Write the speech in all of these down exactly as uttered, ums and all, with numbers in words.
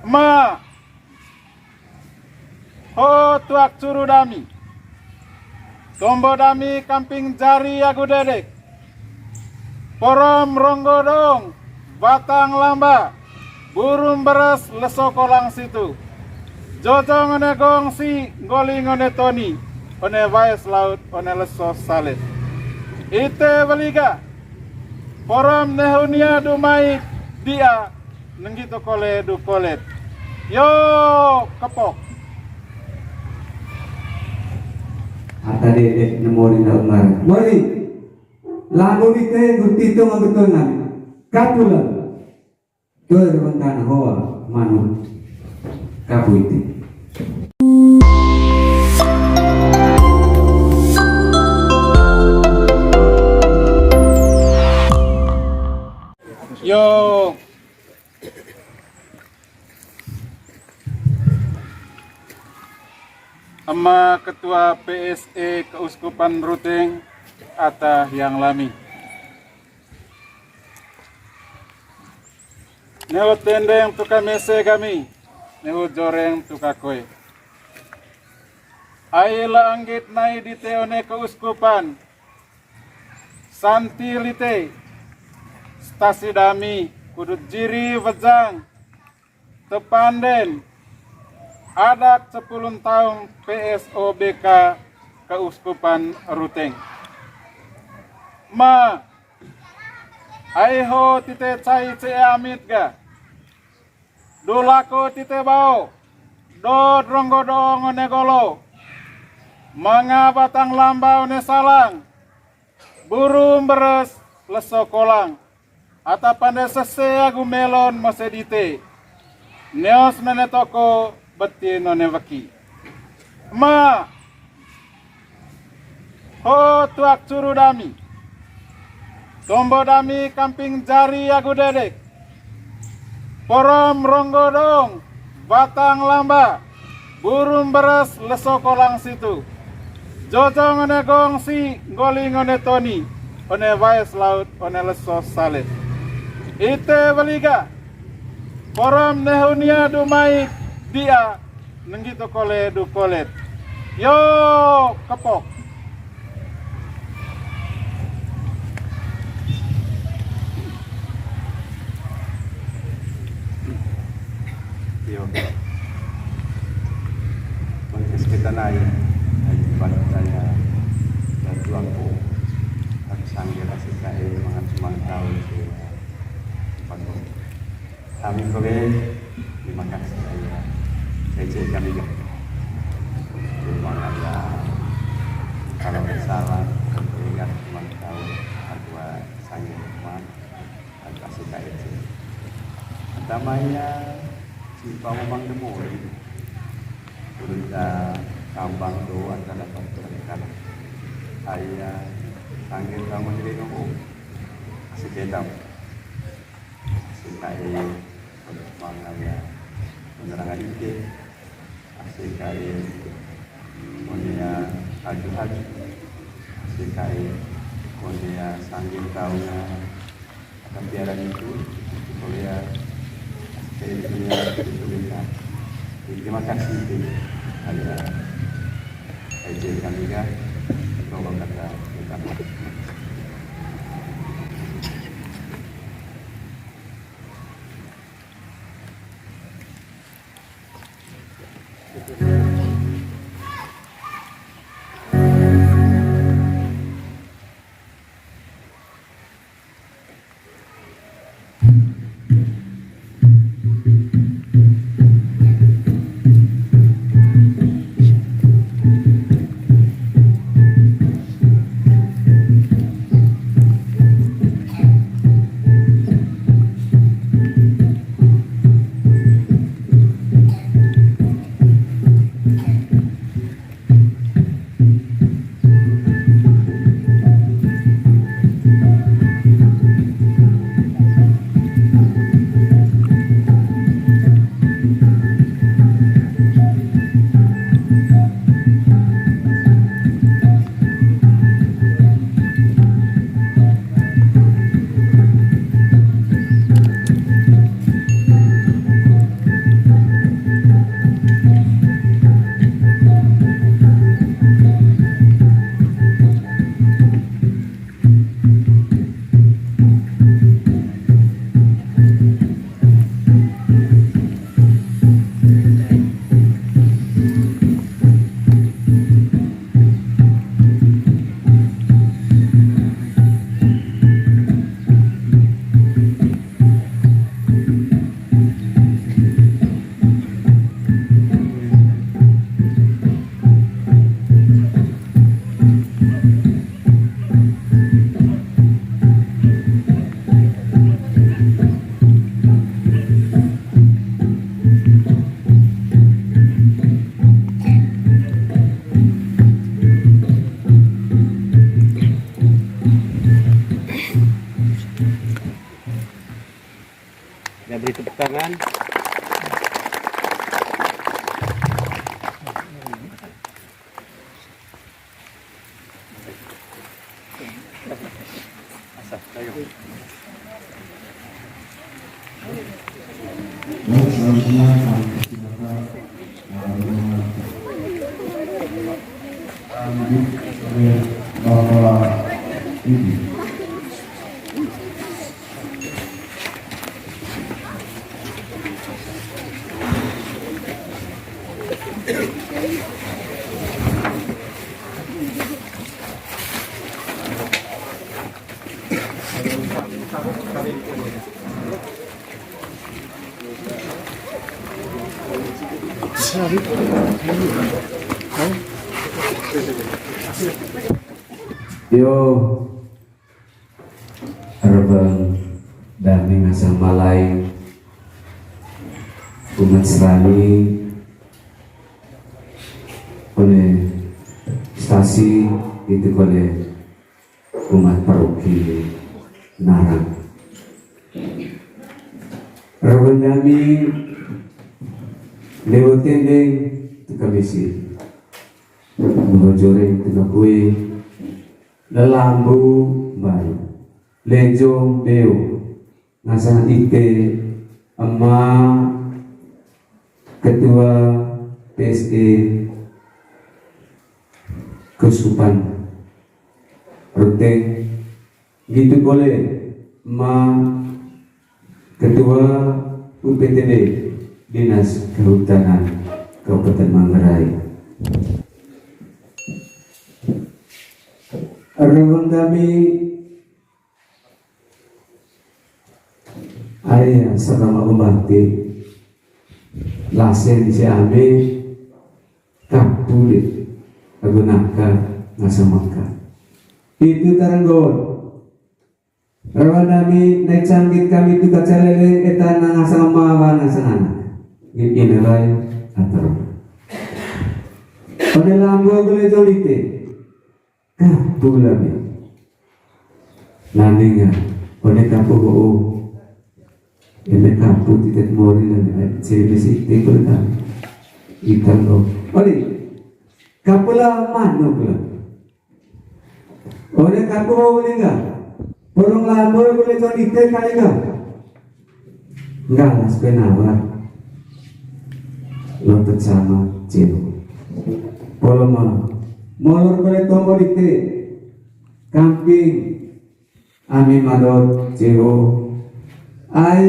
Ema, ho tuak curu dami, tombo dami kamping jari agu dedek, porom ronggo doong, batang lamba, buru mberes leso kolang situ, jojong one gongsi, nggoling one toni, one waes laut, one leso salet. Ite weli ga, porom nehu nia dumai dia, nenggi tu kole du kolet. Yo, kepok. Ata dedek ne mori na umar. Mori. Lagu dite gurtito mabetongan. Kapula. Tur bentana hoa manuk. Kapu ite. Yo. Ema Ketua P S E Keuskupan Ruteng, ata hiang lami. Nehu tendeng tu kamese gami, nehu joreng tu kakoe. Ai la anggit nai dite one keuskupan, santi lite, stasi dami, kudut jiri wejang, tepanden, adat sepuluh tahun P S O B K Keuskupan Ruteng. Ma, ai ho tite cai ce amit ga. Du lako tite bao, dot ronggo doong one golo, manga batang lamba one salang, buru mberes leso kolang, ata pande sese agu melon mose dite, neos none toko betin one weki. Ema, ho tuak curu dami, tombo dami kamping jari agu dedek, porom ronggo doong, batang lamba, buru mberes leso kolang situ, jojong one gongsi, nggoling one toni, one waes laut, one leso salet. Ite weli ga, porom nehu nia dumai dia, nenggi tu kole du kolet. Yo, kepok. Yo. Podcast kita nai, nai balik tanya, dan tuangku, aku sanggup kasih kain, mangan cuma tahu, sih. Kami kole, terima kasih ya. Kece kami ya. Terima kasih. Kalau nggak salah, ingat cuma tahu aku sanggup cuma aku kasih kain sih. Pertama ya, simpang memang demori. Udah kambang doang kada dapat berkat. Ayah, sanggup kamu jadi nunggu. Kasih kedam. Asik kae, pondok mangaya, penerangan ike. Asik kae, konea haju-haju. Asik kae, konea sanggir kaunga. Akan piara itu, kolea, asik kae, konea itu beta. Terima kasih, ike. Ada, kajian kami, kak. Tolong kata, minta maaf. Baik, selanjutnya kami persilakan, eh, rombongan lanjut oleh Bapak Didi. Yo, Rebeng dami ngasang malai kumat serani kone stasi itu kone kumat paroki Narang. Rebeng dami lewat tendeng tu kamisi. Mengojoreng tengah kue. Lelambu mbaru, lenjong beo, ngasang ite, ema, ketua P S E Kesupan, Ruteng, gitu kole, ema, ketua U P T D, Dinas Kehutanan Kabupaten Manggarai. Rebeng dami Aya, selama umbati, lasen si ame, kapuli, agunaka, ngasamaka. Itu taranggon. Rawan dami, naik canggit kami tu kacalele, eta na ngasama, wan ngasangana. Ini rai, atur. Pada lambu, boleh jolite. Kapu lami. Nandinga, one kapu ho. Ene kapu titik mori lami. Cewek si titik kami. Ikan lo. Oli. Kapu la manuk la. One kapu ho lingga. Porong lambor boleh jadi teh kali enggak? Galas penawar. Lontet sama cil. Poloma. Molor kole tombo dite. Kamping. Ami madot cil. Ai.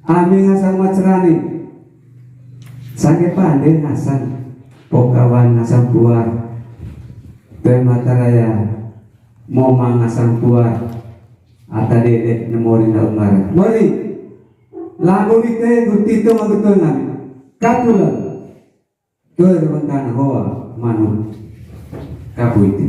Ami ngasang macerani. Sange pande ngasang. Pokawan ngasang puar. Pemataraya. Moma ngasang puar. Ata dede nemori na umar. Mori. Lagu dite gutito magutongan. Kapulan. Tuh rewentan hoa manuk. Kapu ite.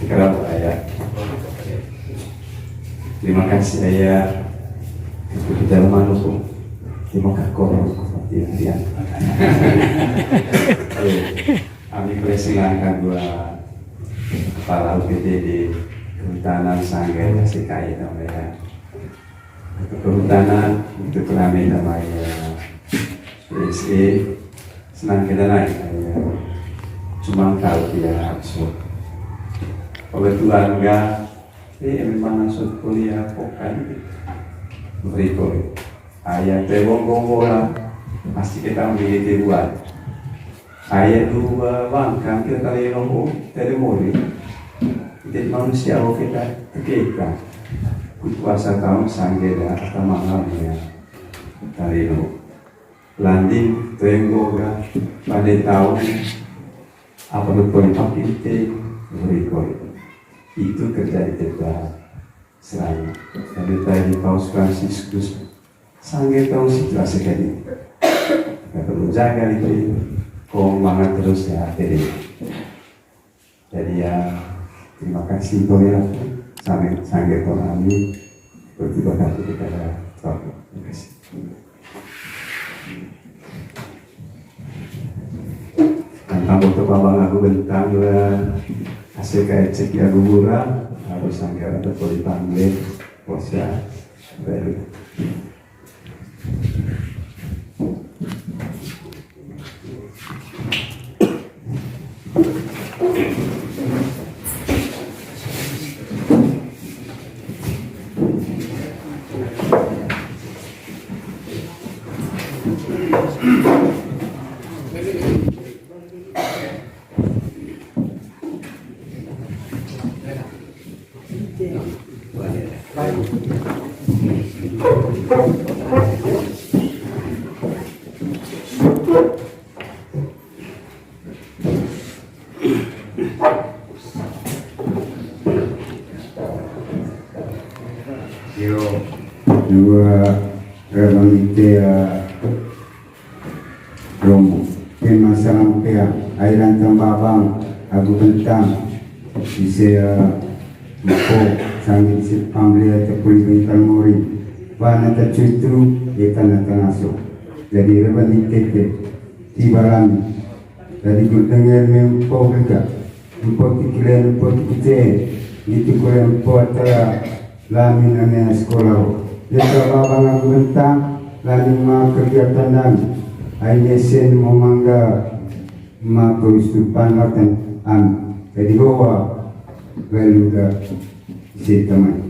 Kenapa, Ayah? Terima kasih, Ayah. Kita malu, terima kasih. Iya, iya. Ami presiden angka dua kepala U P T D Kehutanan Sanggar S K I namanya. Kehutanan itu penamanya namanya P S E, senang kita naik ya. Cuma kalau tidak langsung. Kebetulan enggak, eh, memang langsung kuliah pokan. Berikut. Ayah tewong gombola, pasti kita milih buat. Ayah dua bangkang kita tali lombo, tadi mori. Jadi manusia kita terkeka. Kuasa tahun sanggeda atau malamnya. Tali lombo. Landing, tenggoga, pada tahun, apa betul pakai itu, berikut. Itu kerja di kita. Selain dari tadi Paus Fransiskus, sangge tahu situasi kayak ini. Kita perlu jaga itu, kong banget terus ya, jadi. Jadi ya, terima kasih, kong ya, sangge, sangge kong kami, berterima kasih kepada Tuhan. Terima kasih. Tentang waktu pabang aku bentang dua hasil kayak cek ya gugura harus sanggar atau poli panggil posya baru. Yo, dua, reba mite, ah, romo. Tema salam pea, ai lantang babang, agu bentang, ise, ah, mpo, sangge ise pamlea tapuli bengkal mori, bana tacutu, eta na tangaso. Jadi reba mite te, tiba lami. Jadi gudengel mempo gega, empo tikile, empo tikite, gitu kule empo atara lami nane sekolah. Desa babang agu bentang, lami ma kegiatan dan ai mesen mo mangga ma ko istupan latan am. Jadi bawa galuga setamai.